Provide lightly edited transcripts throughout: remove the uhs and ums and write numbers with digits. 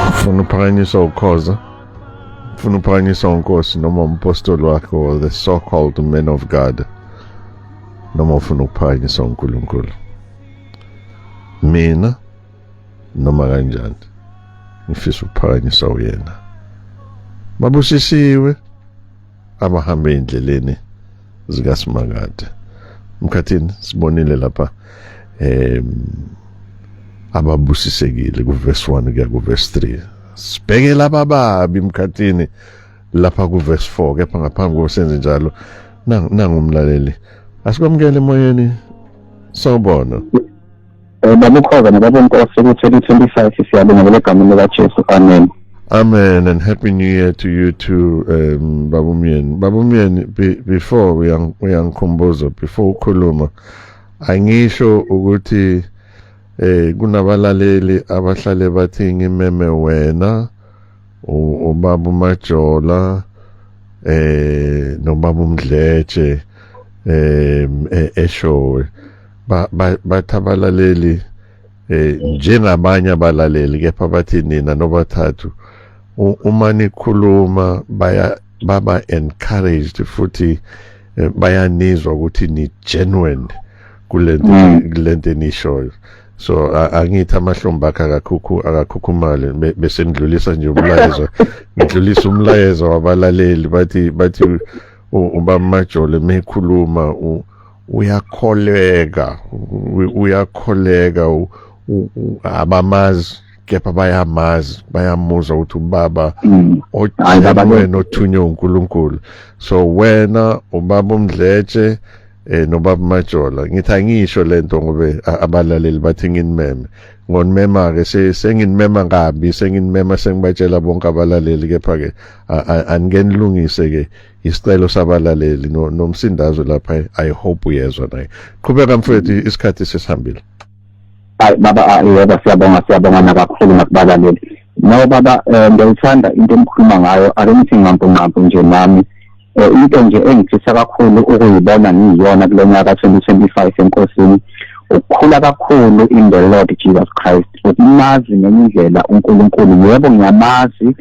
Ufuna uphakanyiswa uKhoza, ufuna uphakanyiswa uNkosi noma umpostoli wakhe or the so called man of God, noma ufuna ukuphakanyiswa uNkulunkulu? Mina noma kanjani ngifisa ukuphakanyiswa uyena. Babusisiwe abahamba endleleni zikaSimakade. Mkhathini, sibonile lapha ababusisekile kuverse 1 kuya kuverse 3. Sibheke laba babi, mkhathini, lapha kuverse 4. Kepha ngaphambi kokusenze njalo, nangumlaleli asikwamukele emoyeni. Sawubona. Baba uKhoza nobaba uNkosi, ku-2025 siyabingelela egameni likaJesu, amen. Amen and happy new year to you too, Baba Myeni. Baba Myeni, before uyangikhumbuza, before ukhuluma, angisho ukuthi kunabalaleli abahlale bathi ngimeme wena, ubaba uMajola nobaba uMdletshe eshowe. Bathi abalaleli, njengabanye abalaleli, kepha bathi nina nobathathu uma nikhuluma baya baba encouraged futhi bayanizwa ukuthi ni genuine kulento kulento enishoyo. So angithi amahlombe akhe akakhukhumale, bese ngidlulisa nje umlayezo, ngidlulisa umlayezo wabalaleli. Bathi ubaba Majole mekhuluma uyakholeka, uyakholeka, abamazi kepha bayamazi, bayamuzwa ukuthi ubaba Hayi, baba, ogenuine othunywe uNkulunkulu. So wena, ubaba uMdletshe nobaba Majola, ngithi angisho lento ngobe abalaleli bathi nginimeme. Ngonimema ke, senginimema kabi, senginimema, sengibatshela bonke abalaleli. Kepha ke anike nilungise ke isicelo sabalaleli nomsindazo lapha. I hope uyezwa naye. Qhubeka mfowethu, isikhathi sesihambile. Hayi baba, yebo, siyabonga, siyabonga nakakhulu nakubalaleli. No baba, ngiyayithanda into enikhuluma ngayo. Ake ngithi nqampu nqampu nje nami. Into nje engifisa kakhulu ukuyibona ngiyona kulo nyaka 2025 enkosini, ukukhula kakhulu in the Lord Jesus Christ, ukumazi ngenye indlela uNkulunkulu. Yebo, ngiyamazi,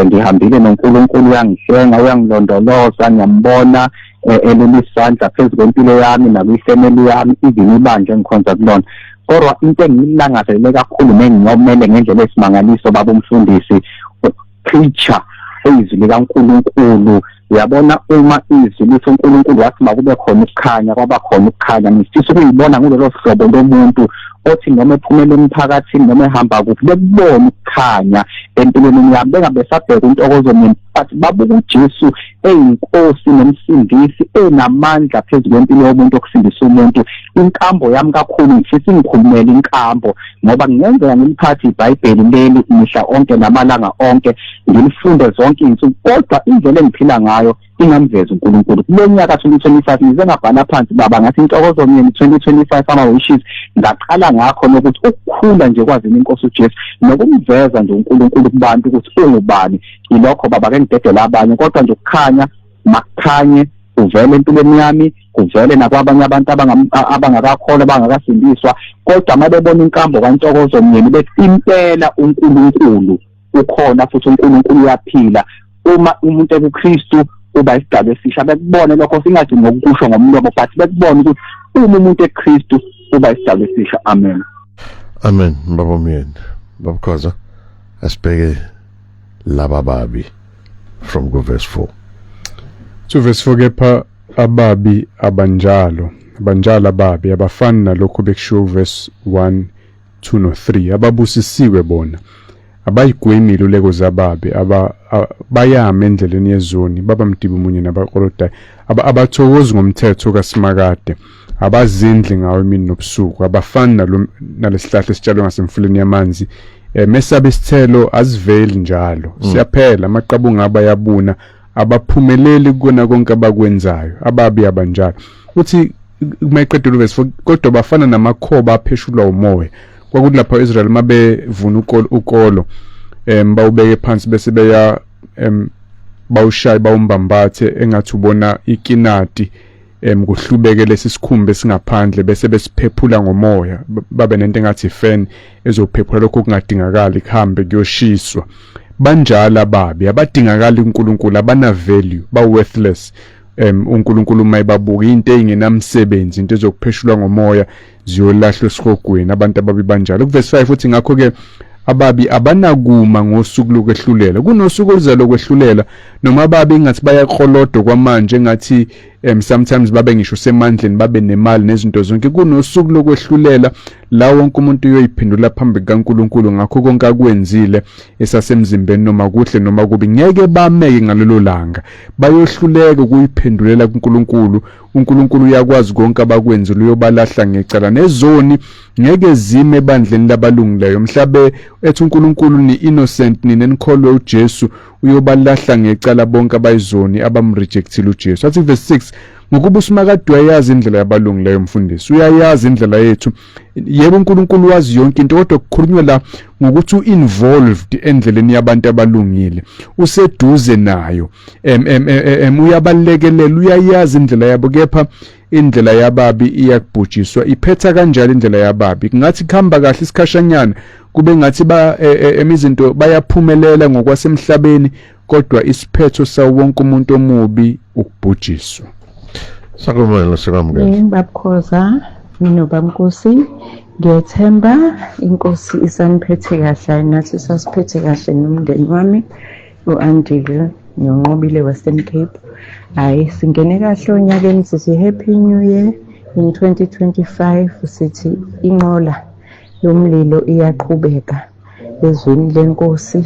ngihambile noNkulunkulu, uyangihlenga, uyangilondoloza, ngiyambona elula isandla phezu kwempilo yami nakwifamily yami, even ibandla engikhonza kulona. Kodwa into engiyilangazelele kakhulu nengiyomele ngendlela esimangaliso, baba umfundisi, ukupreacha izwi likaNkulunkulu. Uyabona, uma izwi lithi uNkulunkulu wathi makube khona ukukhanya, kwaba khona ukukhanya. Ngifisa ukuyibona ngulolo hlobo lomuntu othi noma ephumela emphakathini noma ehamba kuphi, bekubona ukukhanya empilweni yami, bengabe besabheka uNtokozo mina, but babuka uJesu eyinkosi nomsindisi enamandla phezu kwempilo yomuntu okusindisa umuntu. Inkambo yami kakhulu, ngifisa ingikhulumele inkambo, ngoba kungenzeka ngiliphathe iBhayibheli leli mihla onke namalanga onke, ngilifunde zonke iy'nsuku, kodwa indlela engiphila ngayo ingamvezi uNkulunkulu. Kulo nyaka 2025 ngize ngabhala phansi baba, ngathi intokozo myeni 2025 ama-wishes, ngaqala ngakho nokuthi ukukhula nje kwazini inkosi uJesu nokumveza nje uNkulunkulu kubantu ukuthi ungubani. Ilokho baba, ke ngidedela abanye, kodwa nje ukukhanya makukhanye kuvele empilweni yami, kuvele nakwabanye abantu abangakakholwa, abangakasindiswa, kodwa uma bebona inkambo kaNtokozo Myeni bethi impela uNkulunkulu ukhona futhi uNkulunkulu uyaphila. Uma umuntu ekuKristu uba isidalwa esisha, bekubone lokho, singagcini ngokusho ngomlomo, but bekubone ukuthi uma umuntu ekuKristu uba isidalwa esisha. Amen. Amen, baba Myeni. Babukhoza, asibheke laba babi from go verse 4. To verse 4: Kepha ababi abanjalo, abanjalo ababi, abafani nalokhu bekushiwo verse 1, 2 no 3. Ababusisiwe bona abayigwemi iluleko zababi, aba bayama endleleni yezoni, baba mdibi munye nabaklolodayo, abathokozi ngomthetho kaSimakade, abazindli ngawo imini nobusuku. Abafani nalo nalesihlahla esitshalwe ngasemfuleni yamanzi, mesabe isithelo aziveli njalo, siyaphela, amaqabunga abayabuna, abaphumeleli kukona konke abakwenzayo. Ababi abanjalo. Uthi mayiqedela uverse 4: Kodwa bafana namakhoba apheshulwa umoya. Kwakuthi lapha Israel mabevuna ukolo bawubeke phansi, bese beya bawushaye, bawumbambathe engathi ubona ikinati. Kuhlubeke lesi sikhumba esingaphandle bese besiphephula ngomoya, babe nento engathi fan ezophephula lokho kungadingakali, kuhambe kuyoshiswa. Banjalo ababi, abadingakali kuNkulunkulu, abana value, ba worthless. uNkulunkulu uma ebabuka, into engenamsebenzi, into ezokupheshulwa ngomoya, ziyolahlwa esihogweni. Abantu ababi banjalo. Kuvesi 5 uthi, ngakho ke ababi abanakuma ngosuku lokwehlulela. Kunosuku oluza lokwehlulela, noma ababi engathi bayaklolodo kwamanje, engathi sometimes babe ngisho semandleni, babe nemali nezinto zonke. Kunosuku lokwehlulela la wonke umuntu uyoyiphendula phambi kukaNkulunkulu ngakho konke akwenzile esasemzimbeni, noma kuhle noma kubi. Ngeke bameke ngalelo langa, bayohluleka ukuyiphendulela kuNkulunkulu. uNkulunkulu uyakwazi konke abakwenzile, uyobalahla ngecala. Nezoni ngeke zime ebandleni labalungileyo mhlabe ethi uNkulunkulu ni innocent, nina enikholwe uJesu. Uyobalahla ngecala bonke abayizoni abamrejectile uJesu. Athi verse 6, ngokuba uSimakade uyayazi indlela yabalungileyo. Mfundisi, uyayazi indlela yethu. Yebo, uNkulunkulu wazi yonke into, kodwa kukhulunywa la ngokuthi u-involved endleleni yabantu abalungile, useduze nayo, em em em uyabalekelela, uyayazi indlela yabo. Kepha indlela yababi iyakubhujiswa. Iphetha kanjalo indlela yababi. Kungathi kuhamba kahle isikhashanyana, kube ngathi ba emizinto bayaphumelela ngokwasemhlabeni, kodwa isiphetho sawo wonke umuntu omubi ukubhujiswa. Sakumele sikwamukele. Babukhoza nobamnkosi, ngiyethemba inkosi isaniphethe kahle, nathi sasiphethe kahle nomndeni wami, u-Andile noNqobile, Western Cape. Hhayi, singene kahle onyakeni, sithi happy new year in 2025. Sithi inqola yomlilo iyaqhubeka ezweni lenkosi,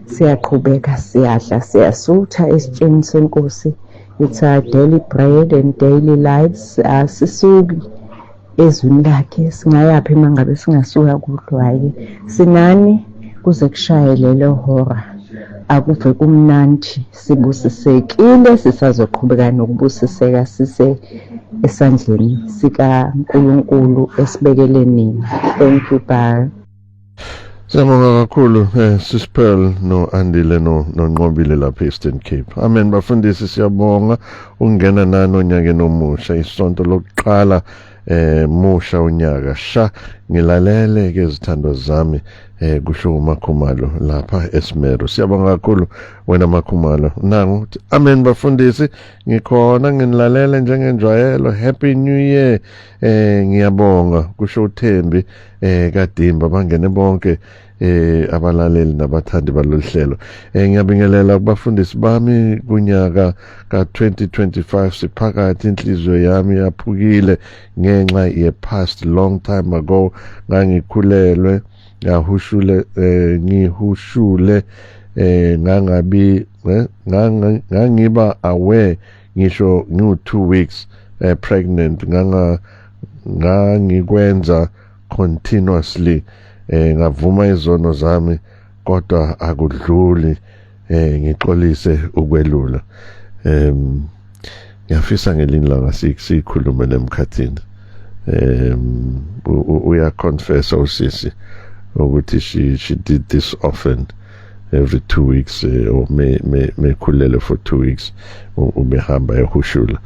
siyaqhubeka, siyadla, siyasutha esitsheni senkosi. It's our daily bread and daily lives. Asisuki ezwini lakhe. Singayaphi uma ngabe singasuka kulo? Hhayi, sinani kuze kushaye lelo hora. Akuve kumnandi, sibusisekile, sisazoqhubeka nokubusiseka sise esandleni sikaNkulunkulu esibekele nina. Thank you, bye. Siyabonga kakhulu, Sis Pearl no Andile no noNqobile lapha Eastern Cape. Amen bafundisi, siyabonga ukungena nani onyakeni omusha, isonto lokuqala musha unyaka. Sha ngilalele ke izithando zami, kusho uMakhumalo lapha eSimero. Siyabonga kakhulu wena Makhumalo. Nangu, amen bafundisi, ngikhona nginilalele njengenjwayelo. Happy New Year. Ngiyabonga, kusho uThembi kaDimba. Bangene bonke abalaleli nabathandi balolu hlelo. Ngiyabingelela kubafundisi bami kunyaka ka2025. Siphakathi, inhliziyo yami yaphukile ngenxa ye past. Long time ago ngangikhulelwe, ngahushule, ngihushule, ngangabi ngangiba aware ngisho ngiwu 2 weeks pregnant. Ngangikwenza continuously. Ngavuma izono zami kodwa akudluli. Ngixolise ukwelula. Ngiyafisa ngelinye ilanga sikhulume lemkhathini. Uya confess usisi ukuthi she did this often, every 2 weeks, or may khulele for 2 weeks ubehamba ehushula.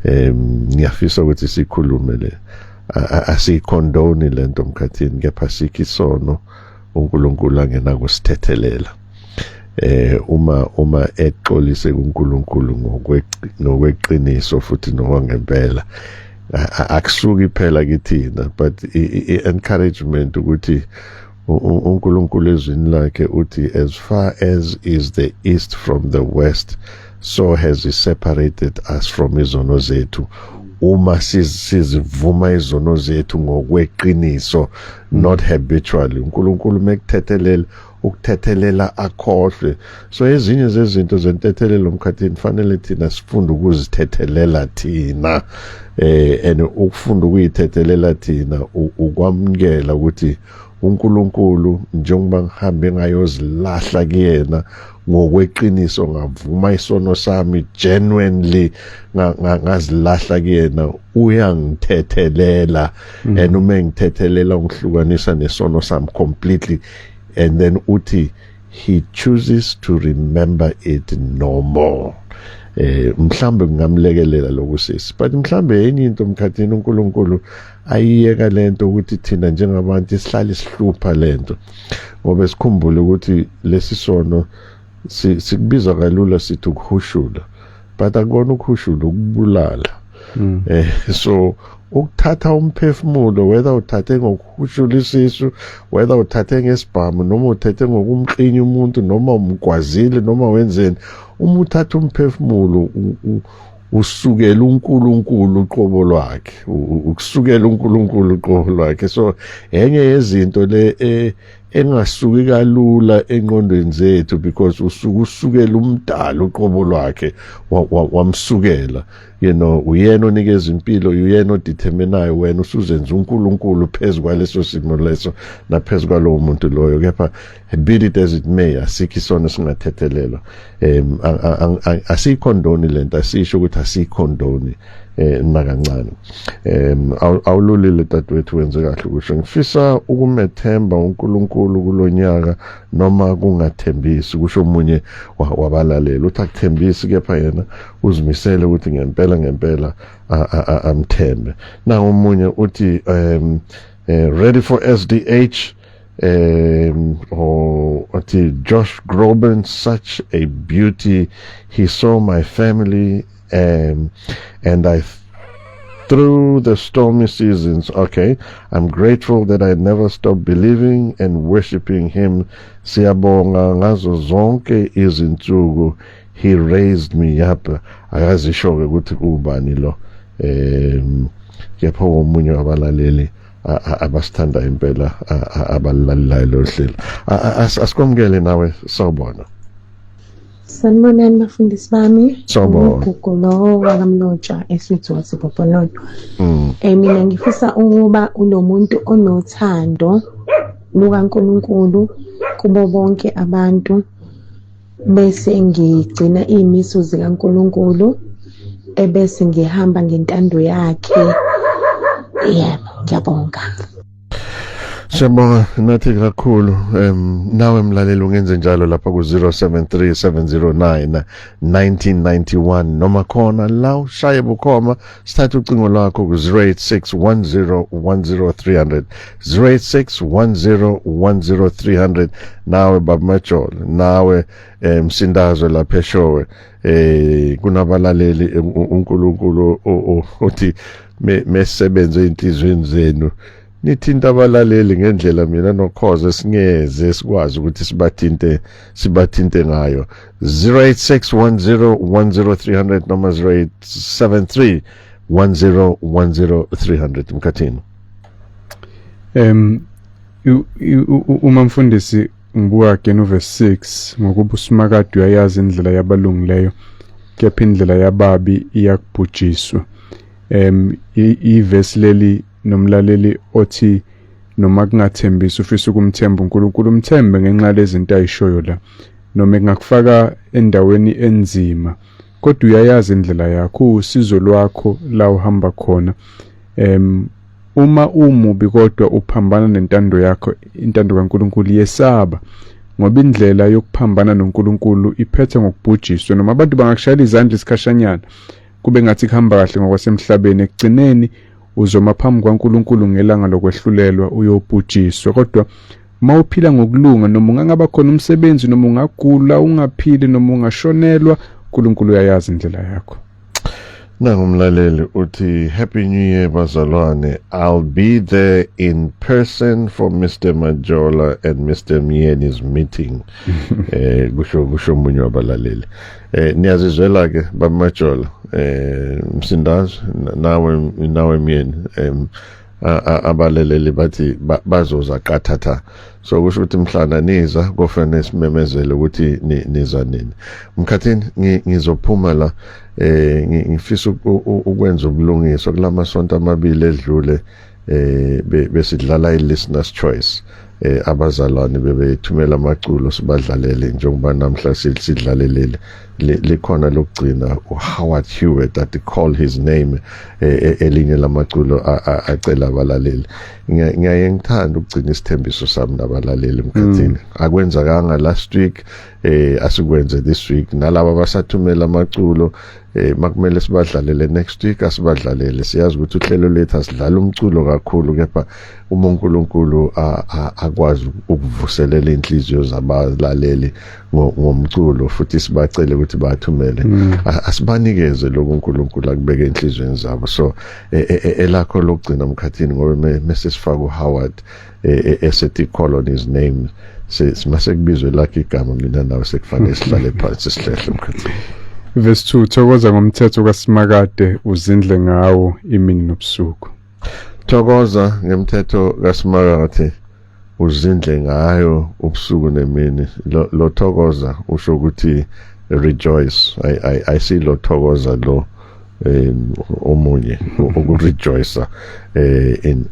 Ngiyafisa ukuthi sikhulume le. Asiyicondone lento mkhathini, kepha sikho isono uNkulunkulu angenakusithethelela. Uma exolise kuNkulunkulu ngokweqiniso futhi nokwangempela, akusuki phela kithina, but i-encouragement ukuthi uNkulunkulu ezwini lakhe uthi, "As far as is the east from the west, so has he separated us from izono zethu," uma sizivuma izono zethu ngokweqiniso, not habitually. uNkulunkulu mekuthethelela, ukuthethelela akhohlwe. So ezinye zezinto zentethelelo mkhathini, fanele thina sifunde ukuzithethelela thina, and ukufunda ukuyithethelela thina ukwamukela ukuthi uNkulunkulu, njengoba ngihambe ngayozilahla kuyena ngokweqiniso, ngavuma isono sami genuinely, ngazilahla kuyena, uyangithethelela. And uma engithethelela, ungihlukanisa nesono sami completely, and then uthi he chooses to remember it no more. Mhlambe kungamlekelela lokusisi, but mhlambe enye into Mkhathini, uNkulunkulu ayiyeka lento ukuthi thina njengabantu sihlale sihlupha lento, ngoba sikhumbule ukuthi lesi sono sikubiza kalula sithi ukuhushula, but akubona ukuhushula, ukubulala. So ukuthatha umphefumulo, whether uthathe ngokuhushula isisu, whether uthathe ngesibhamu, noma uthathe ngokumklinya umuntu, noma umgwazile, noma wenzeni, uma uthatha umphefumulo usukela uNkulunkulu uqobo lwakhe, ukusukela uNkulunkulu uqobo lwakhe. So enye yezinto le engasuki kalula engqondweni zethu, because usuke usukela umdala uqobo lwakhe, wamsukela, uyena onikeza impilo, uyena odeterminayo, wena usuzenza uNkulunkulu phezu kwaleso simo leso naphezu kwalowo muntu loyo. Kepha be it as it may, asikho isono singathethelelwa. Asiyicondoni lento, asisho ukuthi asiyicondoni nakancane. Awululile dadewethu, wenze kahle ukusho. Ngifisa ukumethemba uNkulunkulu kulonyaka noma kungathembisi, kusho omunye wabalaleli. Uthi akuthembisi, kepha yena uzimisele ukuthi ngempela ngempela amthembe. Na omunye uthi ready for SDH, or uthi Josh Groban, such a beauty, he saw my family and I through the stormy seasons. Okay, I'm grateful that I never stopped believing and worshiping him. Siyabonga ngazo zonke izinsuku, he raised me up. Akazisho ke ukuthi ubani lo, kepha omunye wabalaleli abasithanda impela, abalalelayo lo hlelo. Asikwamukele nawe, sawubona. Sanibonani bafundisi bami. Sawubona. Ugugu lo wakaMlotshwa eSwithu wasePoponono. Mina ngifisa ukuba unomuntu onothando lukaNkulunkulu kubo bonke abantu, bese ngigcina iy'miso zikaNkulunkulu, ebese ngihamba ngentando yakhe. Yebo, ngiyabonga. Siyabonga nathi kakhulu. Nawe mlaleli ungenze njalo lapha ku 073 709 1991, noma khona la ushaye bukhoma, sithathe ucingo lwakho ku 086 10 10300, 086 10 10300. Nawe Baba Majolo, nawe Msindazwe lapha eShowe, kunabalaleli uNkulunkulu uthi mesebenze inhlizweni zenu, nithinta abalaleli ngendlela mina nokhoze singeze sikwazi ukuthi sibathinte ngayo. 086 10 10300 noma 0873 10 10300. Mkhathini. Uma mfundisi ngibuka again uverse 6, ngokuba uSimakade uyayazi indlela yabalungileyo, kepha indlela yababi iyakubhujiswa. Ivesi leli, nomlaleli othi noma kungathembisi ufisa ukumthemba uNkulunkulu, umthembe ngenxa lezinto ayishoyo la, noma engakufaka endaweni enzima, kodwa uyayazi indlela yakho, usizo lwakho la uhamba khona. Uma umubi kodwa uphambana nentando yakho, intando kaNkulunkulu, yesaba, ngoba indlela yokuphambana noNkulunkulu iphethe ngokubhujiswa. Noma abantu bangakushayela izandla isikhashanyana, kube ngathi kuhamba kahle ngokwasemhlabeni, ekugcineni uzoma phambi kwaNkulunkulu ngelanga lokwehlulelwa, uyobhujiswa. Kodwa mawuphila ngokulunga, noma ungangaba khona umsebenzi, noma ungagula ungaphili, noma ungashonelwa, uNkulunkulu uyayazi indlela yakho. Nangumlaleli uthi, "Happy New Year bazalwane. I'll be there in person for Mr Majola and Mr Myeni's meeting." Kusho omunye wabalaleli. Niyazizwela ke baMajola, Msindazwe, nawe Myeni. Abalaleli bathi bazoza qathatha, so kusho ukuthi mhlana niza kofanele simemezele ukuthi niza nini. Mkhathini, ngizophuma la. Ngifisa ukwenza ubulungiswa kulamasonto amabili edlule. Besidlala i-listeners choice, abazalwane bebethumela amaculo sibadlalele, njengoba namhla sidlalelele. Likhona lokugcina uHoward Hewitt that they call his name, elinye lamaculo acela abalaleli. Ngiyaye ngithanda ukugcina isithembiso sami nabalaleli, Mkhathini. Akwenzakanga last week, asikwenze this week. Nalabo abasathumela amaculo, makumele sibadlalele next week, asibadlalele. Siyazi ukuthi uhlelo lethu asidlala umculo kakhulu, kepha uma uNkulunkulu akwazi ukuvuselela inhliziyo zabalaleli ngomculo futhi sibacele ukuthi bathumele, asibanikeze lokhu uNkulunkulu akubeke enhliziyweni zabo. So elakho lokugcina, Mkhathini, ngoba mase sifaka uHoward esethi call on his name, mase kubizwe lakhe igama, mina nawe sekufanele sihlale phansi, sihlehle, Mkhathini. Verse 2: Thokoza ngomthetho kaSimakade, uzindle ngawo imini nobusuku. Thokoza ngemthetho kaSimakade, uzindle ngayo ubusuku nemini. Lo thokoza usho ukuthi rejoice. I see lo thokoza lo omunye ukurejoice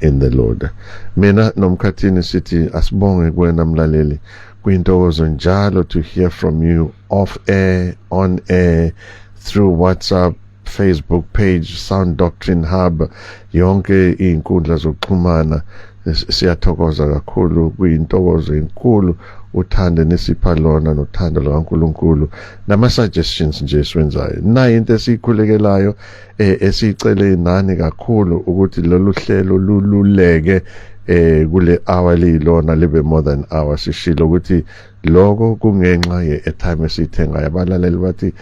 in the Lord. Mina noMkhathini sithi asibonge kuwena mlaleli. Kuyintokozo njalo to hear from you off air, on air, through WhatsApp, Facebook page, Sound Doctrine Hub, yonke izinkundla zokuxhumana. Siyathokoza kakhulu, kuyintokozo enkulu uthando nesipha lona nothando lukaNkulunkulu nama suggestions nje esiwenzayo. Nayi into esiyikhulekelayo, esicele nani kakhulu ukuthi lolu hlelo lululeke kule hour liyilona, libe more than hour. Sishilo ukuthi lokho kungenxa ye-airtime esiyithengayo. Abalaleli bathi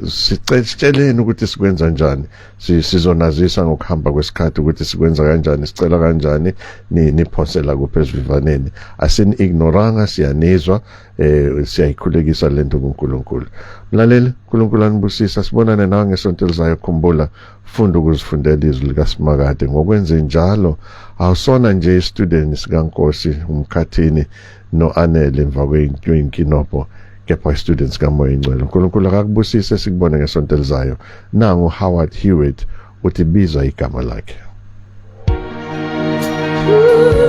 sitsheleni ukuthi sikwenza kanjani. Sizonazisa ngokuhamba kwesikhathi ukuthi sikwenza kanjani, sicela kanjani, niphosela kuphi esivivaneni. Asini ignoranga, siyanizwa, siyayikhulekisa lento kuNkulunkulu. Mlaleli, uNkulunkulu anibusisa, sibonane nawe ngesonto elizayo. Khumbula, funda ukuzifundela izwi likaSimakade. Ngokwenze njalo awusona nje istudent sikaNkosi uMkhathini noAnele emva kweyinkinobho, kepha students kaMoya Ingcwele. uNkulunkulu akakubusise, sikubone ngesonto elizayo. Nangu Howard Hewitt uthi biza igama lakhe.